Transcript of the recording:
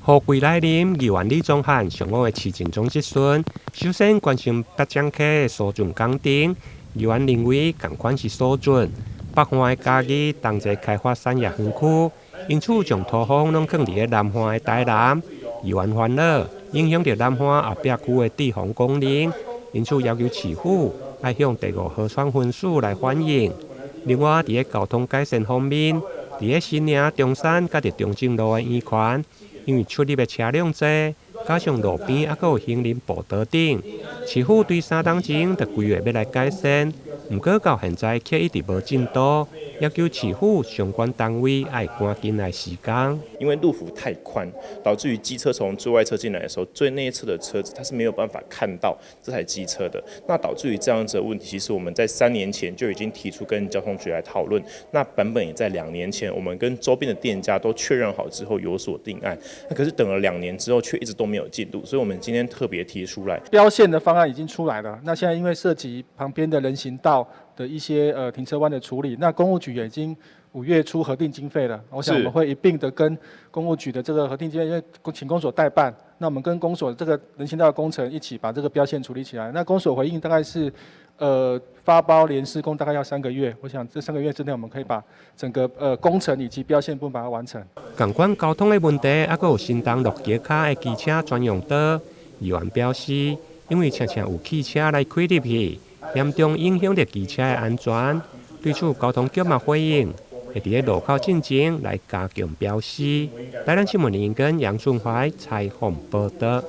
雨季來臨，議員李宗翰上午的市政總質詢，首先關心北漳溪的疏浚工程。議員認為仝款是疏浚，北岸的嘉義同齊開發產業園區，因此將土方攏囥佇咧南岸的台南。議員煩惱影響著南岸後壁區的堤防功能，因此要求市府愛向第五河川分署來反映。另外，佇咧交通改善方面，佇咧新營中山佮著中正路的圓環，因為出入的車輛濟，加上路邊猶閣有行人步道等，市府對3冬前就規劃欲來改善，毋過到現在卻一直無進度，要求市府相關單位愛趕緊來施工。因為路幅太寬，導致於機車從最外側進來的時候，最內側的車子它是沒有辦法看到這台機車的。那導致於這樣子的問題，其實我們在3年前就已經提出跟交通局來討論。那版本也在2年前，我們跟周邊的店家都確認好之後有所定案。那可是等了兩年之後，卻一直都沒有進度，所以我們今天特別提出來。標線的方案已經出來了。那現在因為涉及旁邊的人行道的一些停車彎的處理，那工務局也已經5月初核定經費了。我想我們會一併的跟工務局的這個核定經費，因為請公所代辦，那我們跟公所這個人行道的工程一起把這個標線處理起來。那公所回應大概是，發包連施工大概要三個月。我想這三個月之內，我們可以把整個工程以及標線部分把它完成。仝款交通的問題，猶閣有新東陸橋跤的機車專用道。議員表示，因為常常有汽車來開入去，嚴重影響著機車的安全。對此，交通局嘛回應，會佇咧路口進前來加強標示。台南新聞林跟楊順懷採訪報導。